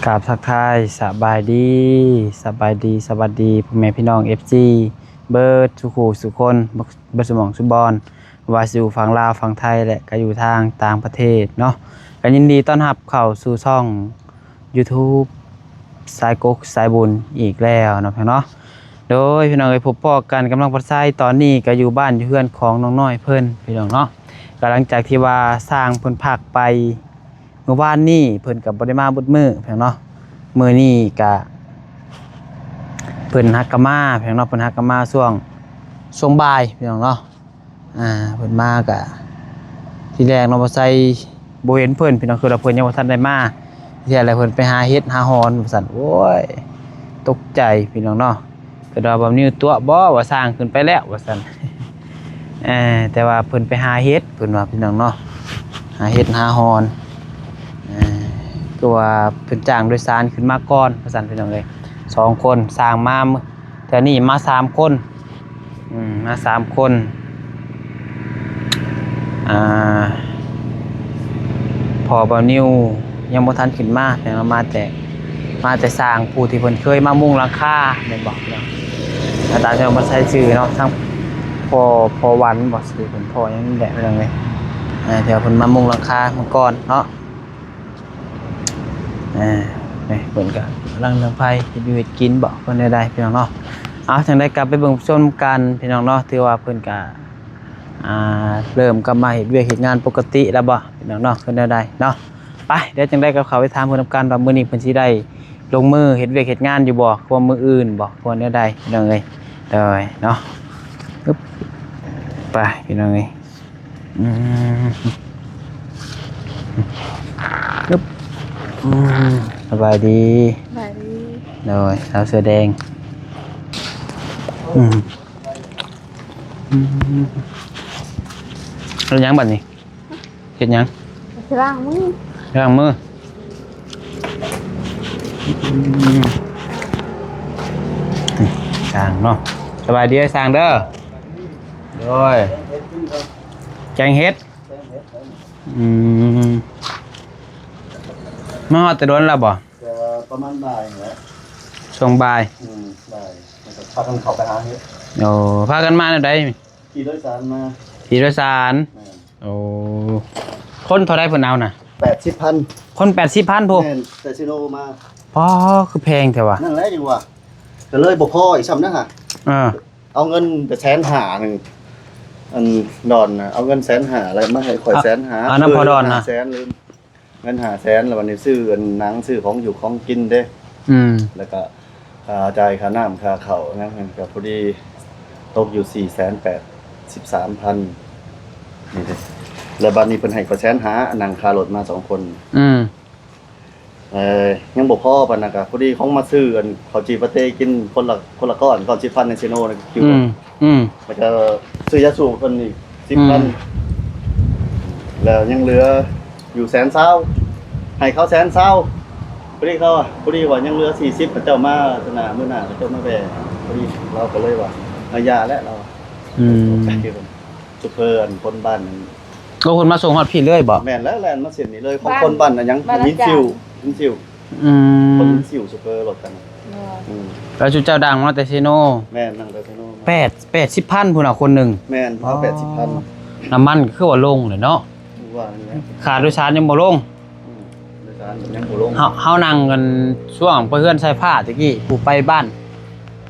ກາບທັກທາຍສະບາຍດີ ສະບາຍດີ ສະຫວັດດີພໍ່ແມ່ພີ່ນ້ອງ ເອັຟຊີ ເບິດສູ່ຄູ່ສູ່ຄົນ ເບິດສູ່ໝ່ອງສູ່ບ່ອນ ບໍ່ວ່າຊິຢູ່ຝັ່ງລາວ ຝັ່ງໄທ ແລະ ກໍຢູ່ທາງຕ່າງປະເທດເນາະ. ກໍຍິນດີຕ້ອນຮັບເຂົ້າສູ່ຊ່ອງ YouTube ສາຍກົກສາຍບຸນອີກແລ້ວເນາະ ພີ່ນ້ອງເນາະ. ໂດຍພີ່ນ້ອງເອີຍ ພົບພໍ້ກັນກຳລັງປະໄຊ ຕອນນີ້ກໍຢູ່ບ້ານຢູ່ເຮືອນຂອງນ້ອງນ້ອຍເພິ່ນ ພີ່ນ້ອງເນາະ. ກໍຫຼັງຈາກທີ່ວ່າຊ່າງເພິ່ນພັກໄປ ມື້ວານນີ້ ເພິ່ນກໍບໍ່ໄດ້ມາເບິດມື້ ພີ່ນ້ອງເນາະ. ມື້ນີ້ກະ ເພິ່ນຫາກະມາ ພີ່ນ້ອງເນາະ ເພິ່ນຫາກະມາຊ່ວງ ຊ່ວງບ່າຍ ພີ່ນ້ອງເນາະ. ອ່າ ເພິ່ນມາກະ ທີແລກເນາະ ບໍ່ໃສ່ ບໍ່ເຫັນເພິ່ນ ພີ່ນ້ອງ ຄືວ່າເພິ່ນຍັງບໍ່ທັນໄດ້ມາ. ທີແລກເພິ່ນໄປຫາເຫັດຫາຫອນວ່າຊັ້ນ ໂອ້ຍ ຕົກໃຈ ພີ່ນ້ອງເນາະ. ກໍວ່າບ່າວນິວຕົວະບໍ່ ວ່າຊ່າງຂຶ້ນໄປແລ້ວວ່າຊັ້ນ. ເອີ ແຕ່ວ່າເພິ່ນໄປຫາເຫັດ ເພິ່ນວ່າ ພີ່ນ້ອງເນາະ ຫາເຫັດຫາຫອນ. ເອີ ຄືວ່າເພິ່ນຈ້າງໂດຍສານຂຶ້ນມາກ່ອນວ່າຊັ້ນ ພີ່ນ້ອງເອີຍ ສອງຄົນ. ຊ່າງມາເທື່ອນີ້ມາສາມຄົນ ອືມ ມາສາມຄົນ. ອ່າ ພໍ່ບ່າວນິວຍັງບໍ່ທັນຂຶ້ນມາ ແຕ່ວ່າມາແຕ່ ມາແຕ່ຊ່າງຜູ້ທີ່ເພິ່ນເຄີຍມາມຸງຫຼັງຄາແມ່ນບໍ່? ອາ ຕາມທີ່ວ່າເພິ່ນໃຊ້ຊື່ເນາະ ທັງພໍ່ ພໍ່ວັນບໍ່ ຊື່ເພິ່ນ ພໍ່ຫຍັງນີ້ແຫຼະ ພີ່ນ້ອງເອີຍ. ເອີ ທີ່ວ່າເພິ່ນມາມຸງຫຼັງຄາເມື່ອກ່ອນເນາະ. ເອີ ນີ້ເພິ່ນກໍກຳລັງດັງໄຟ ເຮັດຢູ່ເຮັດກິນບໍ່ ເພິ່ນແນວໃດ ພີ່ນ້ອງເນາະ. ເອົາ ຈັ່ງໃດກໍໄປເບິ່ງໄປຊົມກັນ ພີ່ນ້ອງເນາະ. ຖືວ່າເພິ່ນກໍ ອ່າ ເລີ່ມກັບມາເຮັດວຽກເຮັດງານປົກກະຕິແລ້ວບໍ່ ພີ່ນ້ອງເນາະ ຄືແນວໃດເນາະ. ໄປ ດຽວຈັ່ງໃດກໍເຂົ້າໄປຖາມເພິ່ນນຳກັນວ່າມື້ນີ້ເພິ່ນຊິໄດ້ລົງມືເຮັດວຽກເຮັດງານຢູ່ບໍ່ ຄືວ່າມື້ອື່ນບໍ່ ຄືວ່າແນວໃດ ພີ່ນ້ອງເອີຍ. ໂດຍເນາະ ອຶບ ໄປ ພີ່ນ້ອງເອີຍ. ອືມ ອຶບ ອືມ ສະບາຍດີ ສະບາຍດີ. ໂດຍ ສາວເສື້ອແດງ. ອືມ ອືມ ເຮັດຫຍັງບັດນີ້? ເຮັດຫຍັງ? ຊິລ້າງມື ລ້າງມື. ອືມ ນີ້ ຊ່າງເນາະ. ສະບາຍດີ ຊ່າງເດີ. ໂດຍ ແກງເຫັດ. ອືມ ມາຮອດແຕ່ດົນແລ້ວບໍ່? ກໍປະມານບ່າຍນີ້ແຫຼະ ຊ່ວງບ່າຍ. ອືມ ບ່າຍ ແລ້ວກໍພາກັນເຂົ້າໄປຫາເຫັດ. ໂອ້ ພາກັນມາແນວໃດ? ຂີ່ໂດຍສານມາ. ຂີ່ໂດຍສານ. ແມ່ນ. ໂອ້ ຄົນເທົ່າໃດເພິ່ນເອົານະ? ແປດສິບພັນ. ຄົນແປດສິບພັນພຸ້ນ. ແມ່ນ ແຕ່ເຊໂນມາ. ປໍ ຄືແພງແທ້ວະ. ນັ້ນແຫຼະ ຈັ່ງວ່າ ກໍເລີຍບໍ່ພໍອີກຊ້ຳນະຫະ. ເອີ ເອົາເງິນແຕ່ແສນຫ້າໜຶ່ງ ອັນດອນນະ ເອົາເງິນແສນຫ້າ ແລ້ວມາໃຫ້ຂ້ອຍແສນຫ້າ. ອັນນັ້ນພໍ່ດອນນະ ແສນ ລືມ ເງິນຫ້າແສນ ແລ້ວບັດນີ້ຊື້ອັນໜັງ ຊື້ຂອງຢູ່ຂອງກິນເດ້. ອືມ ແລ້ວກໍຄ່າຈ່າຍຄ່ານ້ຳຄ່າເຂົ້າຫຍັງ ກໍພໍດີຕົກຢູ່ສີ່ແສນແປດສິບສາມພັນນີ້ເດ້. ແລ້ວບັດນີ້ເພິ່ນໃຫ້ຂ້ອຍແສນຫ້າ ນັ່ງຄ່າລົດມາສອງຄົນ. ອືມ ເອີ ຍັງບໍ່ພໍປານນັ້ນ ກະພໍດີຂອງມາຊື້ອັນເຂົ້າຈີ່ປາເຕ້ກິນຄົນລະ ຄົນລະກ້ອນ ກ້ອນສິບພັນໃນເຊໂນນະ. ອືມ ອືມ ແລ້ວກະຊື້ຢາສູບເພິ່ນອີກສິບພັນ. ອືມ ແລ້ວຍັງເຫຼືອຢູ່ແສນຊາວ ໃຫ້ເຂົາແສນຊາວ. ພໍດີເຂົາ ພໍດີວ່າຍັງເຫຼືອສີ່ສິບ ເຂົາເຈົ້າມາເທື່ອໜ້າ ມື້ໜ້າເຂົາເຈົ້າມາແວ່. ພໍດີລາວກໍເລີຍວ່າ ອາ ຢ່າແຫຼະ ລາວ. ອືມ ຊຸບເຟີ ອັນຄົນບ້ານນັ້ນ. ໂອ້ ເພິ່ນມາສົ່ງຮອດພີ້ເລີຍບໍ? ແມ່ນແລ້ວ ແລ່ນມາເສັ້ນນີ້ເລີຍ ຂອງຄົນບ້ານນະຫຍັງ ບ້ານ ມິນຊິວ ມິນຊິວ. ອືມ ຄົນມິນຊິວ ຊຸບເຟີລົດກັນ. ອືມ ແລ້ວຊຸມເຈົ້າດັງມາແຕ່ເຊໂນ? ແມ່ນ ນັ່ງແຕ່ເຊໂນ. ແປດ ແປດສິບພັນພຸ້ນນະຄົນໜຶ່ງ. ແມ່ນ ເອົາແປດສິບພັນ. ນ້ຳມັນກໍຄືວ່າລົງເລີຍເນາະ ວ່ານັ້ນແຫຼະ ຄ່າໂດຍສານຍັງບໍ່ລົງ. ອືມ ໂດຍສານຍັງບໍ່ລົງ. ເຮົາ ເຮົານັ່ງກັນຊ່ວງໄປເຮືອນສາຍຟ້າຕະກີ້ ຜູ້ໄປບ້ານ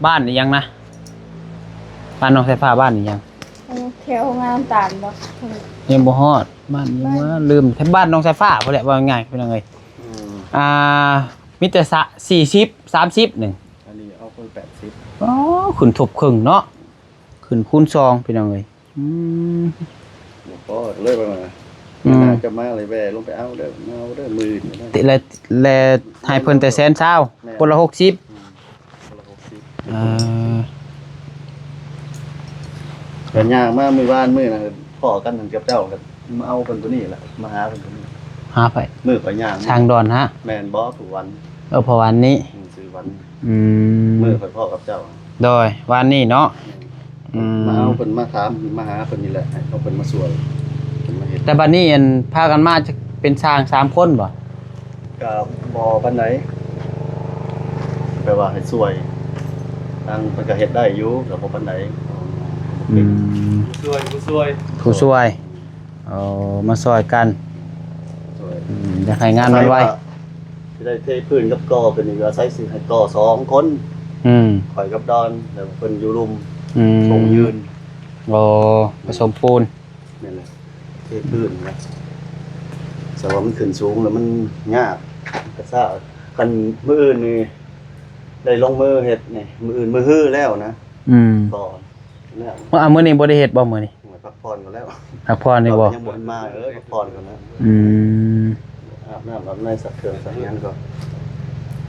ບ້ານອີຫຍັງນະ ບ້ານນ້ອງສາຍຟ້າ ບ້ານອີຫຍັງ? ແຖວໂຮງງານນ້ຳຕານບໍ? ຍັງບໍ່ຮອດ ບ້ານຫຍັງວະ ລືມ. ແຖວບ້ານນ້ອງສາຍຟ້າພຸ້ນແຫຼະ ເວົ້າງ່າຍໆ ພີ່ນ້ອງເອີຍ. ອືມ ອ່າ ມີແຕ່ສະ ສີ່ສິບ ສາມສິບໜຶ່ງ. ອັນນີ້ເອົາຄົນແປດສິບ. ອໍ ຂຶ້ນທົບເຄິ່ງເນາະ ຂຶ້ນຄູນສອງ ພີ່ນ້ອງເອີຍ. ອືມ ບໍ່ພໍເລີຍວ່າ ອືມ ໜ້າຈະມາເລີຍ ແວ່ລົງໄປເອົາເດີ ມາເອົາເດີ ມື້ອື່ນກໍໄດ້. ແລະ ແລະ ໃຫ້ເພິ່ນແຕ່ແສນຊາວ. ແມ່ນ ຄົນລະຫົກສິບ. ອືມ ຄົນລະຫົກສິບ. ເອີ ກໍຍ່າງມາມື້ວານ ມື້ນັ້ນພໍ້ກັນກັບເຈົ້າ ກໍມາເອົາເພິ່ນຜູ້ນີ້ລະ ມາຫາເພິ່ນຜູ້ນີ້. ຫາໃຜ? ມື້ຂ້ອຍຍ່າງ ຊ່າງດອນຫະ? ແມ່ນບໍ່? ຜູ້ວັນ. ເອີ ພໍ່ວັນນີ້. ອືມ ຊື່ວັນ. ອືມ ມື້ຂ້ອຍພໍ້ກັບເຈົ້າ. ໂດຍ ວານນີ້ເນາະ. ແມ່ນ. ອືມ ມາເອົາເພິ່ນ ມາຖາມ ມາຫາເພິ່ນນີ້ແຫຼະ ໃຫ້ເຂົາເພິ່ນມາຊ່ວຍ ເພິ່ນມາເຮັດ. ແຕ່ບັດນີ້ ອັນ ພາກັນມາຈະເປັນຊ່າງສາມຄົນບໍ? ກໍບໍ່ປານໃດ. ແບບວ່າໃຫ້ຊ່ວຍ ທາງເພິ່ນກໍເຮັດໄດ້ຢູ່ ກໍບໍ່ປານໃດ. ອືມ ຜູ້ຊ່ວຍ ຜູ້ຊ່ວຍ ຜູ້ຊ່ວຍ ເອີ ມາຊ່ອຍກັນ ຊ່ວຍ ອືມ ຢາກໃຫ້ງານມັນໄວ ອາໄສວ່າຊິໄດ້ເທພື້ນກັບກໍ່ຂຶ້ນນີ້ ກໍອາໄສຊິໃຫ້ກໍ່ສອງຄົນ ອືມ ຂ້ອຍກັບດອນ ແລ້ວເພິ່ນຢູ່ລຸ່ມ ອືມ ຊົງຢືນ ໂອ້ ປະສົມປູນ ແມ່ນແຫຼະ ເທພື້ນນະ ແຕ່ວ່າມັນຂຶ້ນສູງແລ້ວມັນຍາກ ກະຊ້າ. ຄັນມື້ອື່ນນີ້ໄດ້ລົງມືເຮັດນີ້ ມື້ອື່ນມື້ຮືແລ້ວນະ ອືມ ກໍແລ້ວ. ມື້ ອາ ມື້ນີ້ບໍ່ໄດ້ເຮັດບໍ່ມື້ນີ້? ໂອ້ຍ ພັກຜ່ອນກ່ອນແລ້ວ ພັກຜ່ອນດີບໍ່? ຍັງບໍ່ທັນມາ ເອີ ພັກຜ່ອນກ່ອນແລ້ວ ອືມ ອາບນ້ຳອາບໃນ ຊັກເຄື່ອງຊັກຫຍັງກ່ອນ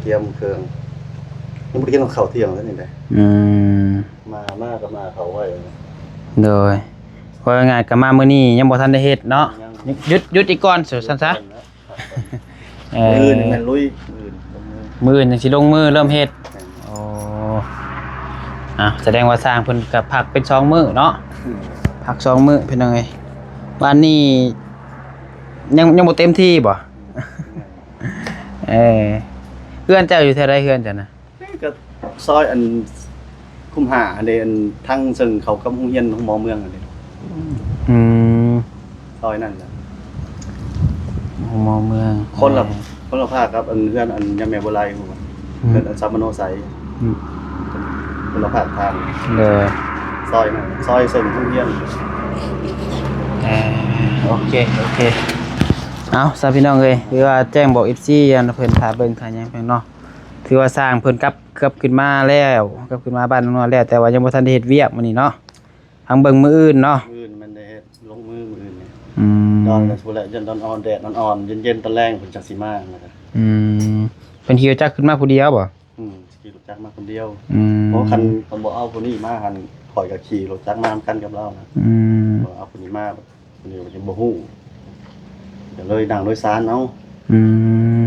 ກຽມເຄື່ອງ ຍັງບໍ່ໄດ້ກິນເຂົ້າທ່ຽງເລີຍນີ້ເດ້ ອືມ ມາ ມາກໍມາເຂົ້າໄວ ໂດຍ. ເວົ້າງ່າຍໆ ກໍມາມື້ນີ້ຍັງບໍ່ທັນໄດ້ເຮັດເນາະ ຍັງ ຢຸດ ຢຸດອີກກ່ອນ ຊັ້ນຊະ ເອີ ມື້ອື່ນແມ່ນລຸຍ ມື້ອື່ນລົງມື ມື້ອື່ນຈັ່ງຊິລົງມືເລີ່ມເຮັດ ແມ່ນ ໂອ້ ອ່າ ສະແດງວ່າຊ່າງເພິ່ນກໍພັກເປັນສອງມື້ເນາະ ອືມ ພັກສອງມື້ພີ່ນ້ອງເອີຍ ບາດນີ້ຍັງ ຍັງບໍ່ເຕັມທີ່ບໍ່? ແມ່ນ ເອີ ເຮືອນເຈົ້າຢູ່ແຖວໃດ ເຮືອນເຈົ້ານະ? ນີ້ກໍຊອຍອັນຄຸ້ມຫ້າຫັ້ນເດ້ ອັນທາງເຊິ່ງເຂົ້າກັບໂຮງຮຽນໂຮງໝໍເມືອງຫັ້ນເດ້ ອືມ ຊອຍນັ້ນແຫຼະ ໂຮງໝໍເມືອງ ຄົນລະ ເອີ ຄົນລະພາກກັບອັນເຮືອນອັນຍາແມ່ບົວໄລ ອືມ ເຮືອນອັນສາມະໂນໄຊ ອືມ ຄົນລະພາກທາງ ໂດຍ ຊອຍນັ້ນ ຊອຍເຊິ່ງໂຮງຮຽນ ເອີ ໂອເຄ ໂອເຄ ເອົາຊະພີ່ນ້ອງເອີຍ ຄືວ່າແຈ້ງບອກເອັຟຊີ ອັນເພິ່ນຖ້າເບິ່ງຖ້າຫຍັງເພິ່ນເນາະ ຖືວ່າຊ່າງເພິ່ນກັບ ກັບຂຶ້ນມາແລ້ວ ກັບຂຶ້ນມາບ້ານນ້ອງນ້ອຍແລ້ວ ແຕ່ວ່າຍັງບໍ່ທັນໄດ້ເຮັດວຽກມື້ນີ້ເນາະ ທາງເບິ່ງມື້ອື່ນເນາະ ມື້ອື່ນແມ່ນໄດ້ເຮັດ ລົງມືມື້ອື່ນນີ້ ອືມ ດອນກໍພຸ້ນແຫຼະ ຢ້ານດອນອ່ອນ ແດດອ່ອນໆ ເຢັນໆ ຕອນແລງເພິ່ນຈັ່ງຊິມາ ອືມ ເພິ່ນຂີ່ລົດຈັກຂຶ້ນມາຜູ້ດຽວບໍ່? ອືມ ຂີ່ລົດຈັກມາຄົນດຽວ ອືມ ເພາະຄັນ ຄັນບໍ່ເອົາຜູ້ນີ້ມາຫັ້ນ ຂ້ອຍກໍຂີ່ລົດຈັກມານຳກັນກັບລາວນະ ອືມ ເອົາຜູ້ນີ້ມາ ຜູ້ນີ້ກໍບໍ່ຮູ້ ກໍເລີຍນັ່ງໂດຍສານເອົາ ອືມ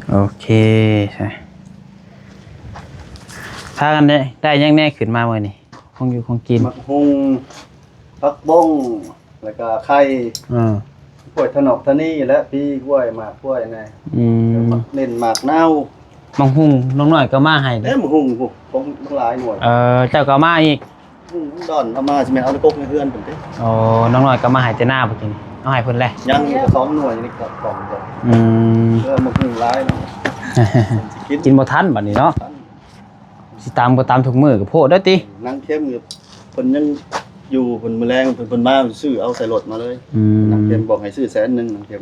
ໂອເຄ ພາກັນໄດ້ ໄດ້ຫຍັງແດ່ຂຶ້ນມາມື້ນີ້? ຂອງຢູ່ຂອງກິນ ໝາກຫຸ່ງ ຜັກບົ້ງ ແລ້ວກໍໄຂ່ ເອີ ກ້ວຍທະນອກທະນີ ແລະ ປີກ້ວຍ ໝາກກ້ວຍແດ່ ອືມ ໝາກເໜັ້ນ ໝາກນາວ ໝາກຫຸ່ງນ້ອງນ້ອຍກໍມາໃຫ້ ເອີ ໝາກຫຸ່ງພຸ້ນ ຂອງຫຼາຍໜ່ວຍ ເອີ ເຈົ້າກໍເອົາມາອີກ ຫຸ່ງດອນເອົາມາ ຊິແມ່ນເອົາໃນກົກໃນເຮືອນພຸ້ນເດ້ ໂອ້ ນ້ອງນ້ອຍກໍມາໃຫ້ແຕ່ນາພຸ້ນ ເອົາໃຫ້ເພິ່ນແຫຼະ ຍັງຢູ່ສອງໜ່ວຍຢູ່ໃນກະກອງ ອືມ ເອີ ໝາກຫຸ່ງຫຼາຍເນາະ ກິນ ກິນບໍ່ທັນບັດນີ້ເນາະ ຊິຕຳກໍຕຳທຸກມື້ກໍໂພດແລ້ວຕິ ນາງເຂັມ ເພິ່ນຍັງຢູ່ ເພິ່ນມື້ແລງເພິ່ນ ເພິ່ນມາຊື້ເອົາໃສ່ລົດມາເລີຍ ອືມ ນາງເຂັມບອກໃຫ້ຊື້ແສນໜຶ່ງ ນາງເຂັມ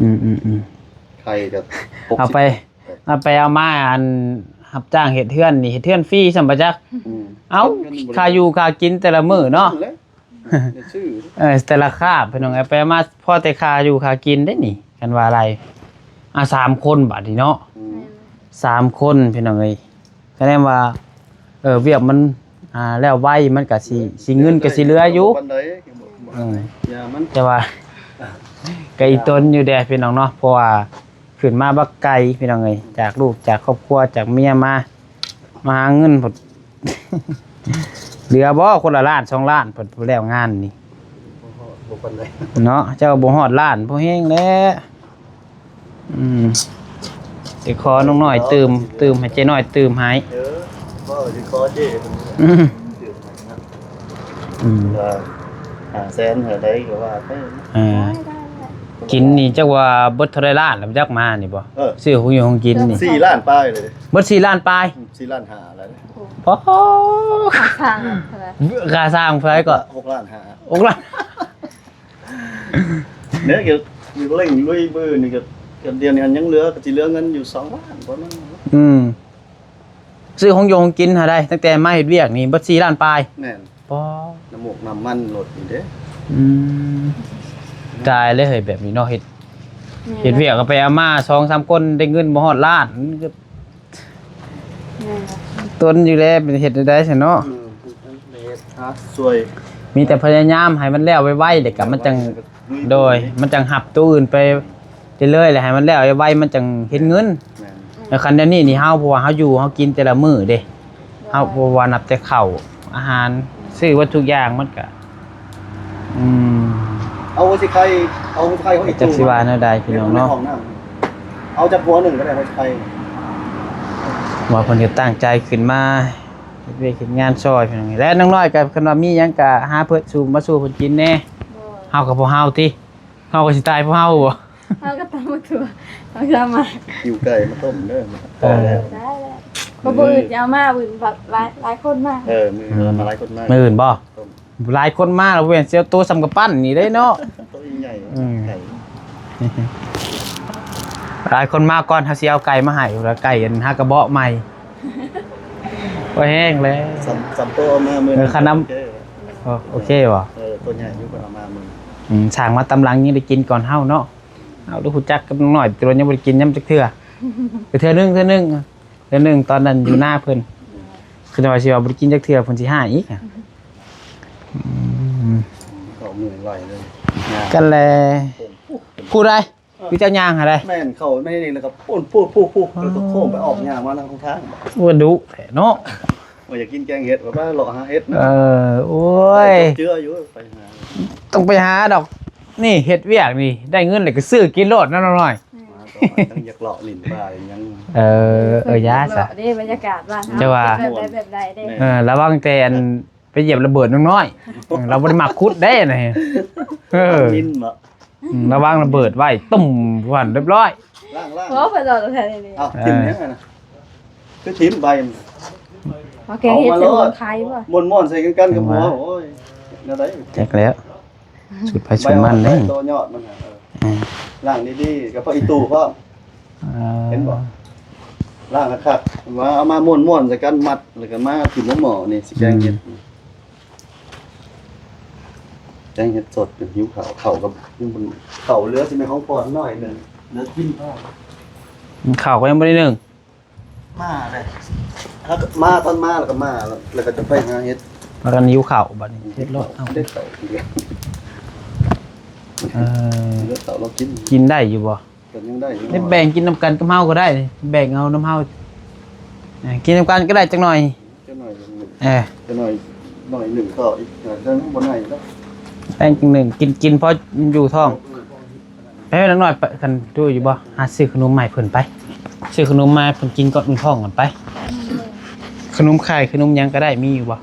ອືມໆໆ ໄຂ່ກໍຫົກສິບ ເອົາໄປ ເອົາໄປເອົາມາ ອັນຮັບຈ້າງເຮັດເຮືອນນີ້ ເຮັດເຮືອນຟຣີຊ້ຳບໍ່ຈັກ ອືມ ເອົ້າ ຄ່າຢູ່ຄ່າກິນແຕ່ລະມື້ເນາະ ເອີ ແຕ່ລະຄາບ ພີ່ນ້ອງເອີຍ ໄປມາພໍແຕ່ຄ່າຢູ່ຄ່າກິນເດ້ນີ້ ຄັນວ່າໄລ່ ອ່າ ສາມຄົນບາດນີ້ເນາະ ອືມ ສາມຄົນ ພີ່ນ້ອງເອີຍ ຄະແນນວ່າ ເອີ ວຽກມັນ ອ່າ ແລ້ວໄວ ມັນກະຊິ ຊິ ເງິນກະຊິເຫຼືອຢູ່ ເອີ ຢ່າມັນ ແຕ່ວ່າກະອີຕົນຢູ່ເດ້ພີ່ນ້ອງເນາະ ເພາະວ່າຂຶ້ນມາບັກໄກ ພີ່ນ້ອງເອີຍ ຈາກລູກຈາກຄອບຄົວຈາກເມຍມາ ມາຫາເງິນພຸ້ນ ເຫຼືອບໍ່ ຄົນລະລ້ານສອງລ້ານ ເພິ່ນ ເພິ່ນແລ້ວງານນີ້ ບໍ່ຮອດ ບໍ່ປານໃດ ເນາະ ເຈົ້າບໍ່ຮອດລ້ານພໍແຮງແລ້ວ ອືມ ຊິຂໍນ້ອງນ້ອຍຕື່ມ ຕື່ມໃຫ້ເຈ້ນ້ອຍຕື່ມໃຫ້ ເອີ ບໍ່ຊິຂໍເຈ້ເພິ່ນ ອືມ ຕື່ມໃຫ້ນະ ອືມ ວ່າຫ້າແສນເທົ່າໃດກໍວ່າໄປ ເອີ ໄດ້ໆໆ ກິນນີ້ຈັກວ່າເບິດເທົ່າໃດລ້ານແລ້ວ ຈັກມານີ້ບໍ່? ເອີ ຊື້ຂອງຢູ່ຂອງກິນນີ້ ສີ່ລ້ານປາຍເລີຍ ເບິດສີ່ລ້ານປາຍ ອືມ ສີ່ລ້ານຫ້າແລ້ວ ໂອ້ ຄ່າສ້າງເທົ່າໃດ? ຄ່າສ້າງເທົ່າໃດກໍ? ຫົກລ້ານຫ້າ ຫົກລ້ານ ເດ້ ກໍເລັ່ງລຸຍມື້ນີ້ກໍ ກໍດຽວນີ້ຍັງເຫຼືອ ກໍຊິເຫຼືອເງິນຢູ່ສອງລ້ານປະມານ ອືມ ຊື້ຂອງຢູ່ຂອງກິນຫາໄດ້ ຕັ້ງແຕ່ມາເຮັດວຽກນີ້ເບິດສີ່ລ້ານປາຍ ແມ່ນ ປໍ ນ້ຳໝົກນ້ຳມັນລົດນີ້ເດ້ ອືມ ຕາຍເລີຍເຮີ້ຍ ແບບນີ້ເນາະ ເຮັດ ແມ່ນ ເຮັດວຽກກໍໄປເອົາມາສອງສາມຄົນ ໄດ້ເງິນບໍ່ຮອດລ້ານ ມັນກໍ ແມ່ນ ຕົນຢູ່ແລ້ວ ເຮັດແນວໃດຊັ້ນເນາະ ອືມ ເຮັດຫາຊ່ວຍ ມີແຕ່ພະຍາຍາມໃຫ້ມັນແລ້ວໄວໆ ແລ້ວກໍມັນຈັ່ງ ໂດຍ ມັນຈັ່ງຮັບໂຕອື່ນໄປເລື້ອຍໆ ແລ້ວໃຫ້ມັນແລ້ວໄວໆ ມັນຈັ່ງເຮັດເງິນ ແມ່ນ ແລ້ວຄັນດຽວນີ້ນີ້ເຮົາ ເພາະວ່າເຮົາຢູ່ເຮົາກິນແຕ່ລະມື້ເດ້ ເຮົາ ເພາະວ່ານັບແຕ່ເຂົ້າ ອາຫານ ຊື້ເບິດທຸກຢ່າງ ມັນກະ ອືມ ເອົາຊິໄຄ ເອົາຊິໄຄເຮົາອີກ ຈັກຊິວ່າແນວໃດພີ່ນ້ອງເນາະ ໃນຫ້ອງນ້ຳ ເອົາຈັກຫົວໜຶ່ງກໍໄດ້ ຫົວໄຟ. ວ່າເພິ່ນກໍຕັ້ງໃຈຂຶ້ນມາເຮັດວຽກເຮັດງານຊ່ອຍພີ່ນ້ອງ ແລະ ນ້ອງນ້ອຍກໍຄັນວ່າມີຫຍັງກໍຫາເພິ່ນສູ່ມາສູ່ເພິ່ນກິນແດ່. ໂດຍ ເຮົາກໍພວກເຮົາຕິ ເຮົາກໍຊິຕາຍພວກເຮົາບໍ? ເຮົາກໍຕຳບັກຖົ່ວ ເຮົາສາມາດຫິ້ວໄກ່ມາຕົ້ມເດີ. ເອີ ໄດ້ແລ້ວ ມື້ອື່ນຈະເອົາມາ ມື້ອື່ນຫຼາຍ ຫຼາຍຄົນມາ. ເອີ ມື້ອື່ນມາຫຼາຍຄົນມາ ມື້ອື່ນບໍ? ຫຼາຍຄົນມາແລ້ວ ບໍ່ແມ່ນຊິເອົາໂຕສ່ຳກຳປັ້ນນີ້ເດ້ເນາະ ໂຕໃຫຍ່. ອືມ ໄກ່ ຫຼາຍຄົນມາກ່ອນ ເຮົາຊິເອົາໄກ່ມາໃຫ້ ແລ້ວໄກ່ອັນຫາກະເບາະໃໝ່ ບໍ່ແຫ້ງແລ້ວ ສ່ຳ ສ່ຳໂຕເອົາມາມື້ ເອີ ຄັນນຳ ໂອເຄ ໂອເຄບໍ່? ເອີ ໂຕໃຫຍ່ຢູ່ ເພິ່ນເອົາມາມື້. ອືມ ສ້າງມາຕຳຫຼັງຍັງໄດ້ກິນກ່ອນເຮົາເນາະ. ເຮົາຮູ້ຈັກກັບນ້ອງນ້ອຍ ແຕ່ວ່າຍັງບໍ່ໄດ້ກິນຫຍັງຈັກເທື່ອ ແຕ່ເທື່ອໜຶ່ງ ເທື່ອໜຶ່ງ ເທື່ອໜຶ່ງຕອນນັ້ນຢູ່ນາເພິ່ນ ຄືວ່າຊິວ່າບໍ່ໄດ້ກິນຈັກເທື່ອ ເພິ່ນຊິຮ້າຍອີກ. ອືມ ເຂົ້າເມື່ອຍໄວເລີຍ ກັນແລ. ຜູ້ໃດ? ເອີ ຄືເຈົ້າຍ່າງຫາໃດ? ແມ່ນ ເຂົ້າມານີ້ແລ້ວກໍປຸ້ນ ປຸ້ນ ປຸ້ນ ປຸ້ນ ແລ້ວກໍໂຄ້ງໄປອອກ ຍ່າງມາທາງທາງ. ໂອ້ ດຸແທ້ເນາະ. ວ່າຢາກກິນແກງເຫັດ ວ່າໄປເລາະຫາເຫັດນະ. ເອີ ໂອ້ຍ ເຈື່ອຢູ່ ໄປຫາ ຕ້ອງໄປຫາດອກ. ນີ້ເຮັດວຽກນີ້ ໄດ້ເງິນແລ້ວກໍຊື້ກິນໂລດນະນ້ອງນ້ອຍ. ມາກໍວ່າຕັ້ງຢາກເລາະຫຼິ້ນປ່າຫຍັງ. ເອີ ເອີ ຢ່າຊະ ເລາະເດ້ ບັນຍາກາດບ້ານເຮົາ ຈະວ່າ ແບບໃດ ແບບໃດເດ້. ເອີ ລະວັງແຕ່ອັນ ໄປຢຽບລະເບີດນ້ອງນ້ອຍ ເອີ ລາວບໍ່ໄດ້ມັກຂຸດເດ້ນະ. ເອີ ມິນບໍ? ອືມ ລະວັງລະເບີດໄວ້ ຕຸ້ມ ວ່າຮຽບຮ້ອຍ. ລ້າງໆ ໂອ້ ເພິ່ນເອົາແທ້ນີ້. ເອົ້າ ເອີ ຖິ້ມຫຍັງຫັ້ນນະ? ຄືຖິ້ມໃບມັນ ເອົາແກງເຫັດໃສ່ຫົວໄຂ່ບໍ່? ມ້ວນໆໃສ່ກັນກັບຫົວ. ໂອ້ຍ ແນວໃດ? ຈັກແລ້ວ ສູດໃຜສູດມັນເດ້ ໃບອ່ອນ ໃບໂຕຍອດມັນ. ເອີ ເອີ ລ້າງດີໆ ກັບຜັກອີ່ຕູພ້ອມ. ເອີ ເຫັນບໍ່? ລ້າງຄັກໆ ວ່າເອົາມາມ້ວນໆໃສ່ກັນ ມັດ ແລ້ວກໍມາຖິ້ມລົງໝໍ້ນີ້ ຊິແກງເຫັດ. ອືມ ແກງເຫັດສົດ ຫິວເຂົ້າ ເຂົ້າກັບ ເຂົ້າເຫຼືອຊິແມ່ນຂອງພອນໜ້ອຍໜຶ່ງ ເຫຼືອກິນພໍ. ເຂົ້າກໍຍັງບໍ່ໄດ້ໜຶ້ງ ມາເລີຍ ມາຕອນມາແລ້ວກໍມາ ແລ້ວກໍຈະໄປຫາເຫັດ. ພາກັນຫິວເຂົ້າບັດນີ້ ເຮັດໂລດ. ເອົາ ເດັດເຂົ້າ ເອີ ເດັດເຂົ້າລາວກິນ ກິນໄດ້ຢູ່ບໍ່? ກໍຍັງໄດ້ຢູ່ ໄດ້ແບ່ງກິນນຳກັນກັບເຮົາກໍໄດ້ ແບ່ງເອົານຳເຮົາ ເອີ ກິນນຳກັນກໍໄດ້ຈັກໜ້ອຍ ຈັກໜ້ອຍໜຶ່ງ. ເອີ ຈັກໜ້ອຍ ໜ້ອຍໜຶ່ງຕໍ່ອີກ ເອີ ຍັງບໍ່ໄດ້ດອກ. ແບ່ງຈັກໜຶ່ງ ກິນ ກິນພໍຢູ່ທ້ອງ. ເອີ ໄປນາງນ້ອຍ ໄປ ຄັນຢູ່ຢູ່ບໍ່? ຫາຊື້ຂະໜົມມາໃຫ້ເພິ່ນໄປ ຊື້ຂະໜົມມາໃຫ້ເພິ່ນກິນກ່ອນ ອຸ່ນທ້ອງກ່ອນໄປ. ຂະໜົມໄຂ່ ຂະໜົມຫຍັງກໍໄດ້ ມີຢູ່ບໍ່?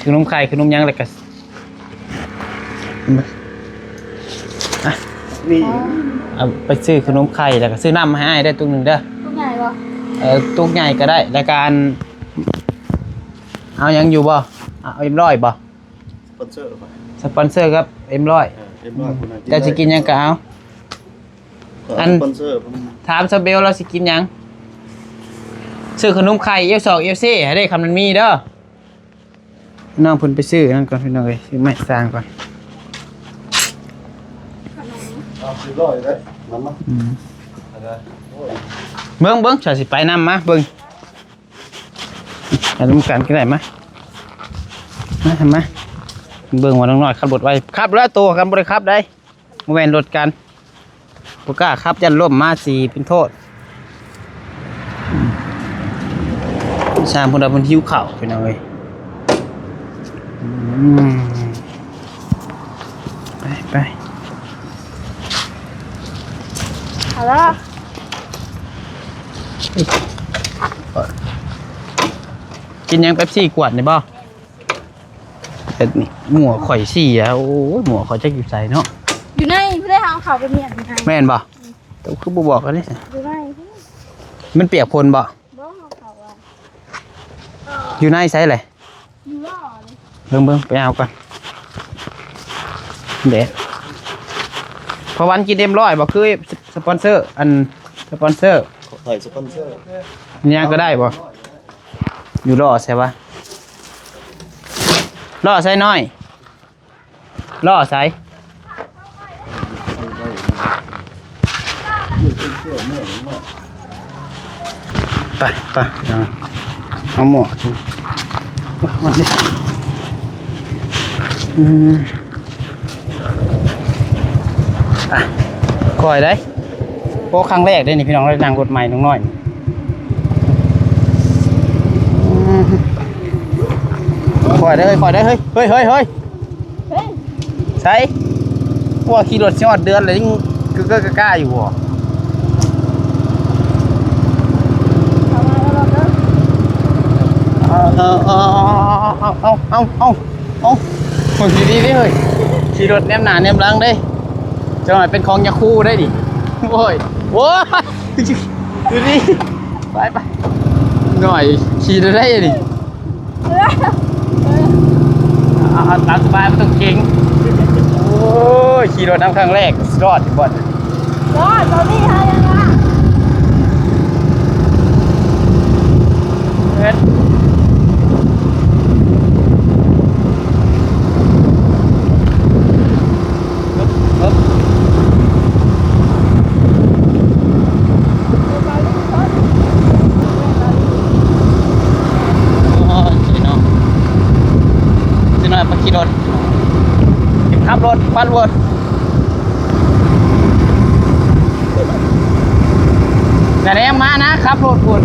ຂະໜົມໄຂ່ ຂະໜົມຫຍັງ ແລ້ວກໍ ອ່ະ ນີ້ ເອົາໄປຊື້ຂະໜົມໄຂ່ ແລ້ວກໍຊື້ນ້ຳໃຫ້ອ້າຍໄດ້ຕຸກໜຶ່ງເດີ. ຕຸກໃຫຍ່ບໍ່? ເອີ ຕຸກໃຫຍ່ກໍໄດ້ ແລ້ວກໍອັນ ເອົາຫຍັງຢູ່ບໍ່? ເອົາເອັມຮ້ອຍບໍ່? ສະປອນເຊີໄປ ສະປອນເຊີກັບເອັມຮ້ອຍ. ເອີ ເອັມຮ້ອຍ ອືມ ຜູ້ນັ້ນກິນໄດ້ ເຈົ້າຊິກິນຫຍັງກໍເອົາ. ອັນ ສະປອນເຊີ ຖາມສາວເບວລາວຊິກິນຫຍັງ? ຊື້ຂະໜົມໄຂ່ ເອວສອງ ເອວສີ່ ໃຫ້ໄດ້ ຄັນມັນມີເດີ. ນ້ອງເພິ່ນໄປຊື້ນັ້ນກ່ອນພີ່ນ້ອງເອີຍ ຊື້ໄມ້ສ້າງກ່ອນ. ເອົາ ສີ່ຮ້ອຍໄດ້ ນຳມາ. ອືມ ເບິ່ງ ເບິ່ງ ສາວຊິໄປນຳ ມາເບິ່ງ ໄປນຳກັນກໍໄດ້ ມາ ມາ ມາ ເບິ່ງວ່ານ້ອງນ້ອຍຂັບລົດໄວ ຂັບແລ້ວໂຕ ຄັນບໍ່ໄດ້ຂັບໄດ໋. ບໍ່ແມ່ນລົດກັນ ບໍ່ກ້າຂັບ ຢ້ານລົ້ມມາຊິເປັນໂທດ. ຊ່າງເພິ່ນວ່າເພິ່ນຫິວເຂົ້າພີ່ນ້ອງເອີຍ. ອືມ ໄປ ໄປ ເອົາລະ ກິນຫຍັງ ເປັບຊີກວດນີ້ບໍ່? ເຮັດໝວກຂ້ອຍເສຍ ໂອ້ຍ ໝວກຂ້ອຍຈັກຢູ່ໃສເນາະ ຢູ່ໃນພຸ້ນເດ້ ເຮົາເຂົ້າໄປມ້ຽນຢູ່ໃນ ແມ່ນບໍ່? ເຈົ້າຄືບໍ່ບອກອັນນີ້ ຢູ່ໃນພຸ້ນ ມັນປຽກຝົນບໍ່? ບໍ່ ເຮົາເຂົ້າວ່າ ຢູ່ໃນໃສແຫຼະ? ຢູ່ລໍ້ນີ້ ເບິ່ງໆ ໄປເອົາກ່ອນ ເດ້ ພະວັນກິນເອັມຮ້ອຍບໍ່? ຄືສະປອນເຊີ ອັນສະປອນເຊີ ຂ້ອຍສະປອນເຊີ ຫຍັງກໍໄດ້ບໍ່? ຢູ່ລໍ້ໃສວະ? ລໍ້ໃສນ້ອຍ? ລໍ້ໃສ? ໄປ ໄປ ເອົາໝວກ ອືມ ໄປ ຄ່ອຍເດີ້. ໂອ້ ຄັ້ງແລກເດ້ນີ້ພີ່ນ້ອງ ໄດ້ນັ່ງລົດໃໝ່ນ້ອງນ້ອຍ ຄ່ອຍເດີ້ ຄ່ອຍເດີ້ ເຮີ້ຍ ເຮີ້ຍ ເຮີ້ຍ ເຮີ້ຍ ເຮີ້ຍ ໃສ ວ່າຂີ່ລົດຊິຮອດເຮືອນແລ້ວ ຍັງກະກະກະກະຢູ່ບໍ່? ເອົາ ເອົາ ເອົາ ເອົາ ເອົາ ເອົາ ເອົາ ເອົາ ເບິ່ງດີໆເດ້ເຮີ້ຍ ຂີ່ລົດແນມໜ້າແນມຫຼັງເດ້ ຈັກໜ້ອຍເປັນຂອງຍາຄູໄດ້ນີ້ ໂອ້ຍ ໂອ້ຍ ດູດີ ໄປໆ ໜ້ອຍຂີ່ໄດ້ນີ້ ເອີ ເອົາ ເອົາຕາມສະບາຍ ບໍ່ຕ້ອງເກັ່ງ ໂອ້ຍ ຂີ່ລົດນຳຄັ້ງແລກ ສຸດຍອດ ບໍ່ ເນາະ ຕອນນີ້ເຮົາຍັງວ່າ ເຮັດ ໂອ້ຍ ເນາະ ຊິໜ້ອຍໄປຂີ່ລົດ ຂັບລົດ ປັດລົດ ຢ່າແນມມານະ ຂັບລົດພຸ້ນ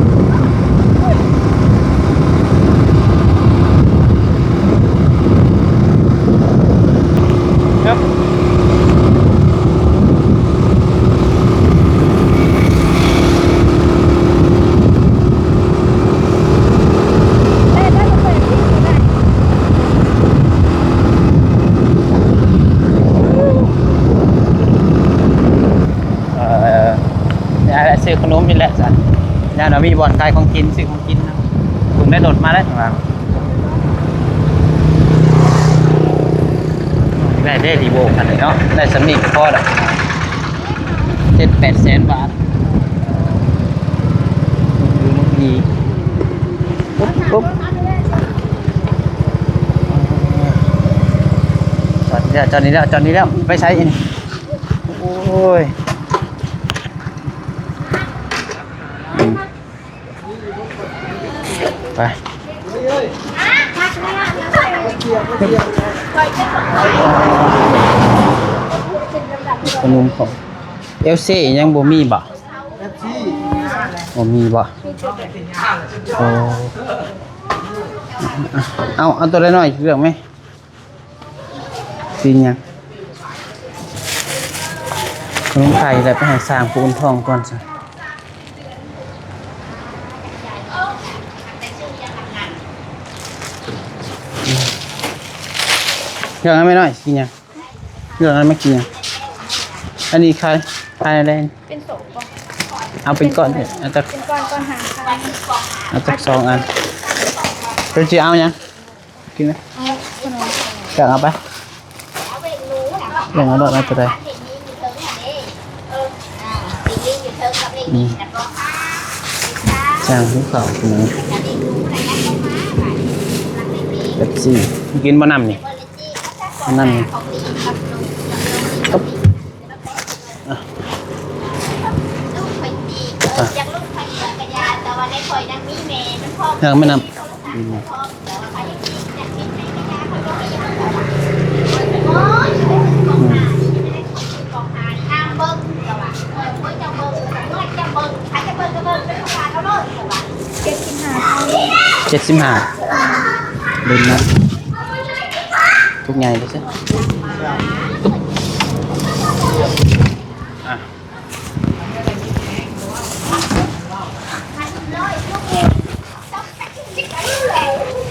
ເອີ ຢ້ານແຫຼະ ຊື້ຂະໜົມນີ້ແຫຼະຊັ້ນ ຢ້ານວ່າມີບ່ອນຂາຍຂອງກິນ ຊື້ຂອງກິນນຳ ເບິ່ງໄດ້ລົດມາແລ້ວຂ້າງຫຼັງ ໄດ້ເດ້ ຣີໂວຄັນນີ້ເນາະ ໄດ້ສ່ຳນີ້ກໍພໍແລ້ວ ເຈັດແປດແສນບາດ ນີ້ ປຸບ ປຸບ ຈອດນີ້ແລ້ວ ຈອດນີ້ແລ້ວ ຈອດນີ້ແລ້ວ ໄປໃສອີກ ໂອ້ຍ ອືມ ໄປ ຂະໜົມຂອງ ແອລຊີ ຍັງບໍ່ມີບໍ? ບໍ່ມີບໍ? ໂອ້ ເອົາ ເອົາໂຕນ້ອຍໆ ເລືອກແມ. ຊິຫຍັງ? ຂະໜົມໄຂ່ແຫຼະ ໄປໃຫ້ຊ່າງປູນທ້ອງກ່ອນຊະ. ເລືອກໃຫ້ແມ່ນ້ອຍ ຊິກິນຫຍັງ? ເລືອກໃຫ້ແມ່ກິນຫຍັງ? ອັນນີ້ໄຂ່ ໄຂ່ແດງ ເປັນໂສບໍ່? ເອົາເປັນກ້ອນເດີ ເອົາຈັກ ເປັນກ້ອນ ກ້ອນຫາງໄຂ່ ເອົາຈັກສອງອັນ. ເຈົ້າຊິເອົາຫຍັງ? ກິນໄໝ? ເອົາຂະໜົມ ຈະເອົາໄປ ເລືອກເອົາໂລດ ເອົາໂຕໃດ? ອືມ ສັ່ງເຂົ້າກິນ ເປັບຊີ ກິນບໍ່ນ້ຳນີ້? ນ້ຳນີ້ ອ່ະ ຍັງແມ່ນນຳ ອືມ ເຈັດສິບຫ້າ ເຈັດສິບຫ້າ ເບິ່ງນະ ທຸກໃຫຍ່ເລີຍຊິ ອ່ະ.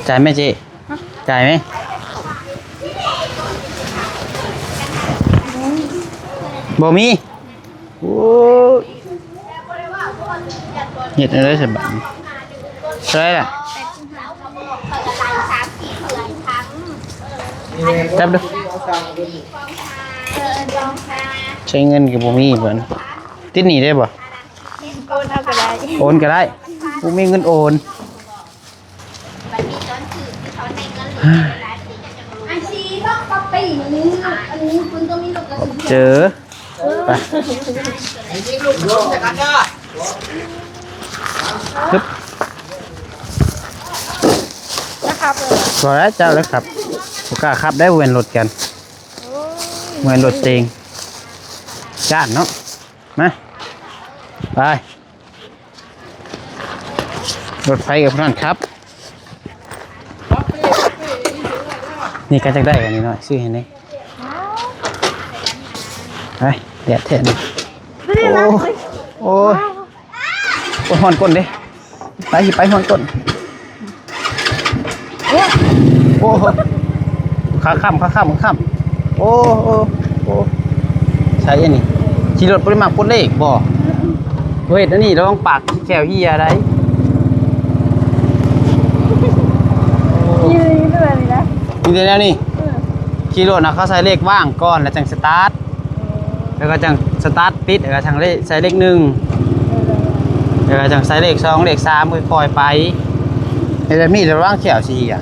ຈ່າຍໄໝເຈ້? ຈ່າຍໄໝ? ບໍ່ມີ. ໂອ້ຍ ເຮັດແນວໃດສະບາດນີ້? ເທົ່າໃດລະ? ຈັບດູ ໃຊ້ເງິນກໍບໍ່ມີເພິ່ນ ຕິດໜີ້ໄດ້ບໍ່? ໂອນເອົາກໍໄດ້ ໂອນກໍໄດ້ ບໍ່ມີເງິນໂອນ. ອັນສີ່ເນາະ ປັບປີນີ້ ອັນນີ້ເພິ່ນຕ້ອງມີລົດກະສິ ເຈີ ໄປ ຮຶບ ບໍ່ໄດ້ ເຈົ້າແລ້ວຂັບ ບໍ່ກ້າຂັບໄດ້ ບໍ່ແມ່ນລົດກັນ ບໍ່ແມ່ນລົດເຕັງ ຢ້ານເນາະ ມາ ໄປ. ລົດໄຟກັບນັ້ນຄັບ ນີ້ກໍຈັກໄດ້ອັນນີ້ໜ້ອຍ ຊື້ໃຫ້ແດ່ ໄປ ແດດແທ້ນີ້ ໂອ້ຍ ໂອ້ຍ ໂອ້ຍ ຮ້ອນກົ້ນເດ້ ໄປ ຊິໄປ ຮ້ອນກົ້ນ ໂອ້ ຂາຄ້ຳ ຂາຄ້ຳ ຂາຄ້ຳ ໂອ້ ໂອ້ ໂອ້ ໃສ່ອັນນີ້ ຂີ່ລົດບໍ່ໄດ້ມັກປົດເລກບໍ່? ບໍ່ເຮັດອັນນີ້ລະວັງປາກແຂ້ວເຫ່ຍໄດ໋. ມີ ມີແຕ່ແນວນີ້ນະ ມີແຕ່ແນວນີ້ ເອີ ຂີ່ລົດນະ ເຂົາໃສ່ເລກວ່າງກ່ອນ ແລ້ວຈັ່ງສະຕາດ. ແລ້ວກໍຈັ່ງສະຕາດປິດ ແລ້ວກໍຈັ່ງເລກ ໃສ່ເລກໜຶ່ງ ແລ້ວກໍຈັ່ງໃສ່ເລກສອງ ເລກສາມ ຄ່ອຍໆໄປ. ເຮັດແບບນີ້ລະວັງແຂ້ວຊິເຫ່ຍ.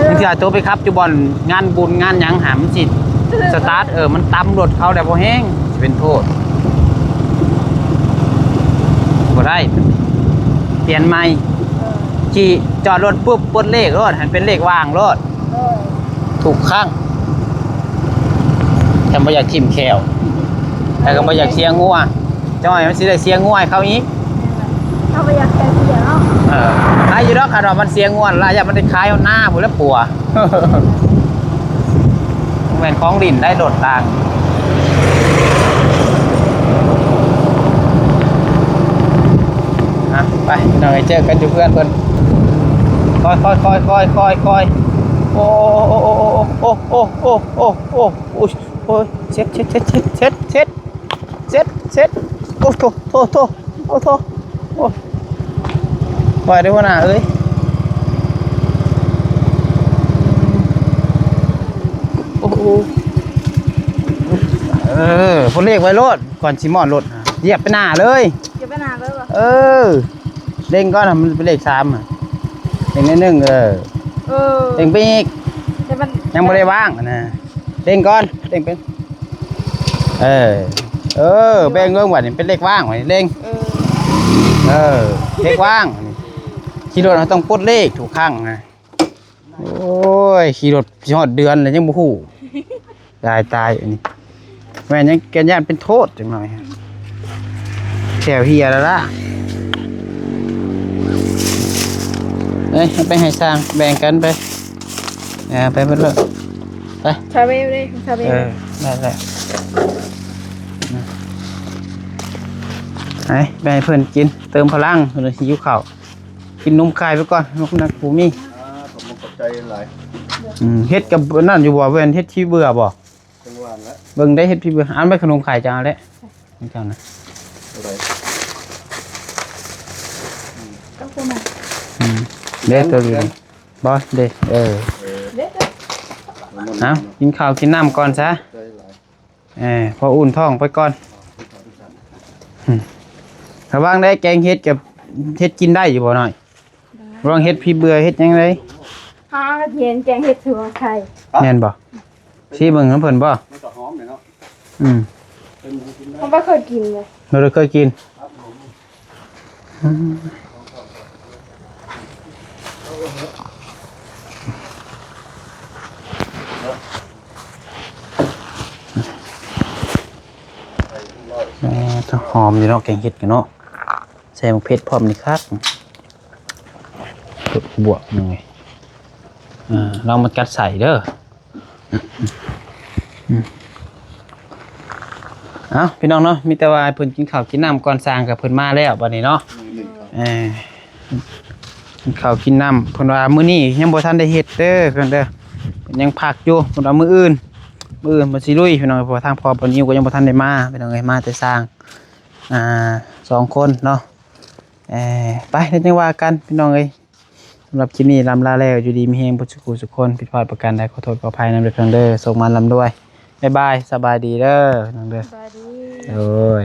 ບາງເທື່ອໂຕໄປຂັບຢູ່ບ່ອນງານບຸນງານຫຍັງຫາ ມັນຊິສະຕາດ ເອີ ມັນຕຳລົດເຂົາແລ້ວບໍ່ແຮງ ຊິເປັນໂທດ. ບໍ່ໄດ້ ປ່ຽນໃໝ່ ຂີ່ຈອດລົດປຸບ ປົດເລກໂລດ ໃຫ້ເປັນເລກວ່າງໂລດ. ທຸກຄັ້ງ ແຕ່ບໍ່ຢາກຖິ້ມແຂ້ວ ແຕ່ກໍບໍ່ຢາກເສຍງົວ ຈັ່ງໜ້ອຍມັນຊິໄດ້ເສຍງົວໃຫ້ເຂົາອີກ. ເຮົາບໍ່ຢາກເສຍເສຍເນາະ ເອີ ໃຄຢູ່ດອກ ຄັນວ່າມັນເສຍງົວລະ ຢ້ານມັນໄດ້ຂາຍເອົາໜ້າພຸ້ນແຫຼະປົວ. ບໍ່ແມ່ນຂອງຫຼິ້ນໄດ໋ ລົດຕ່າງ. ອ່ະ ໄປ ພີ່ນ້ອງເອີຍ ເຈີກັນຢູ່ເຮືອນເພິ່ນ. ຄ່ອຍໆ ຄ່ອຍໆ ຄ່ອຍໆ ຄ່ອຍໆ ໂອ້ ໂອ້ ໂອ້ ໂອ້ ໂອ້ ໂອ້ ໂອ້ ໂອ້ ໂອ້ ໂອ້ ໂອ້ຍ ໂອ້ຍ ເຊັດ ເຊັດ ເຊັດ ເຊັດ ເຊັດ ເຊັດ ເຊັດ ໂອ້ໂທ ໂທ ໂທ ໂອ້ໂທ ໂອ້ຍ ໄວເດີ້ຫົວໜ້າເອີຍ ໂອ້ໂຫ ເອີ ພຸ້ນເລກໄວ້ໂລດ ກ່ອນຊິມອດລົດ ຫາ ຢຽບໄປໜ້າເລີຍ ຢຽບໄປໜ້າເລີຍບໍ່? ເອີ ເລັ່ງກ່ອນ ມັນເປັນເລກສາມ ເລັ່ງໜ້ອຍໜຶ່ງ ເອີ ເອີ ເລັ່ງໄປອີກ ແຕ່ມັນຍັງບໍ່ໄດ້ວາງຫັ້ນນະ ເລັ່ງກ່ອນ ເລັ່ງໄປ ເອີ ເອີ ເອີ ແບ່ງເບິ່ງ ບາດນີ້ເປັນເລກວ່າງ ບາດນີ້ເລັ່ງ ເອີ ເອີ ເລກວ່າງ ຂີ່ລົດເຮົາຕ້ອງປົດເລກທຸກຄັ້ງນະ ໂອ້ຍ ຂີ່ລົດຊິຮອດເດືອນແລ້ວຍັງບໍ່ຮູ້ ຕາຍ ຕາຍ ອັນນີ້ແມ່ນຫຍັງ ແກ່ນຢ້ານເປັນໂທດຈັກໜ້ອຍ ແຂ້ວເຫ່ຍແລ້ວລະ ເອີຍ ເອົາໄປໃຫ້ຊ່າງ ແບ່ງກັນໄປ ເອົາໄປເບິດໂລດ ໄປ ຊາເວເດ້ ຊາເວ ເອີ ໄດ້ແລ້ວ ໄປ ໄປໃຫ້ເພິ່ນກິນ ເຕີມພະລັງ ເພິ່ນຫິວເຂົ້າ ກິນນົມໄຂ່ໄປກ່ອນ ນົມນັກບໍ່ມີ ອ່າ ຂອບໃຈຫຼາຍ ອືມ ເຮັດກັບອັນນັ້ນຢູ່ບໍ່ ແມ່ນເຮັດຂີ້ເບື່ອບໍ່? ຈັງຫວະນັ້ນແຫຼະ ເບິ່ງໄດ້ເຮັດພີ່ເບື່ອ ອັນໄວ້ຂະໜົມໄຂ່ເຈົ້າຫັ້ນແຫຼະ ຂອງເຈົ້ານະ ອືມ ເດ້ ໂຕນີ້ ບໍ່ ເດ້ ເອີ ເດ້ ເອົາ ກິນເຂົ້າກິນນ້ຳກ່ອນຊະ ເອີ ພໍອຸ່ນທ້ອງໄປກ່ອນ ອືມ ລະວັງໄດ້ ແກງເຫັດກັບເຫັດກິນໄດ້ຢູ່ບໍ່ນ້ອຍ? ລອງເຮັດພີເບື່ອເຮັດຫຍັງໄດ້ ຫາເຫັນແກງເຫັດ ເຫັດເຜືອກໄຂ່ ແມ່ນບໍ່? ຊີເບິ່ງນຳເພິ່ນບໍ່? ມັນກໍຫອມເດເນາະ ອືມ ເພິ່ນບໍ່ເຄີຍກິນເລີຍ ບໍ່ໄດ້ເຄີຍກິນ ອືມ ອ່າ ຫອມຢູ່ເນາະ ແກງເຫັດກັນເນາະ ໃສ່ໝາກເຜັດພ້ອມນີ້ຄັກ ບວກໜ້ອຍ ອ່າ ລອງມາກັດໃສ່ເດີ ເອົ້າ ພີ່ນ້ອງເນາະ ມີແຕ່ວ່າໃຫ້ເພິ່ນກິນເຂົ້າກິນນ້ຳກ່ອນ ຊ່າງກັບເພິ່ນມາແລ້ວບັດນີ້ເນາະ ເອີ ກິນເຂົ້າກິນນ້ຳ ເພິ່ນວ່າມື້ນີ້ຍັງບໍ່ທັນໄດ້ເຮັດເດີ ເພິ່ນເດີ ເພິ່ນຍັງພັກຢູ່ ເພິ່ນວ່າມື້ອື່ນ ມື້ອື່ນເພິ່ນຊິລຸຍ ພີ່ນ້ອງ ເພາະວ່າທາງພໍ່ເພິ່ນນິວກໍຍັງບໍ່ທັນໄດ້ມາ ພີ່ນ້ອງເອີຍ ມາແຕ່ຊ່າງ ອ່າ ສອງຄົນເນາະ ເອີ ໄປ ແລ້ວຈັ່ງວ່າກັນ ພີ່ນ້ອງເອີຍ ສຳລັບຄລິບນີ້ລ່ຳລາແລ້ວ ຢູ່ດີມີແຮງເບິດສູ່ຜູ້ສູ່ຄົນ ຜິດພາດປະການໃດ ຂໍໂທດຂໍອະໄພນຳເດີ ພີ່ນ້ອງເດີ ໂຊກໝານລ່ຳລວຍ ບາຍບາຍ ສະບາຍດີເດີ ພີ່ນ້ອງເດີ ສະບາຍດີ ໂດຍ.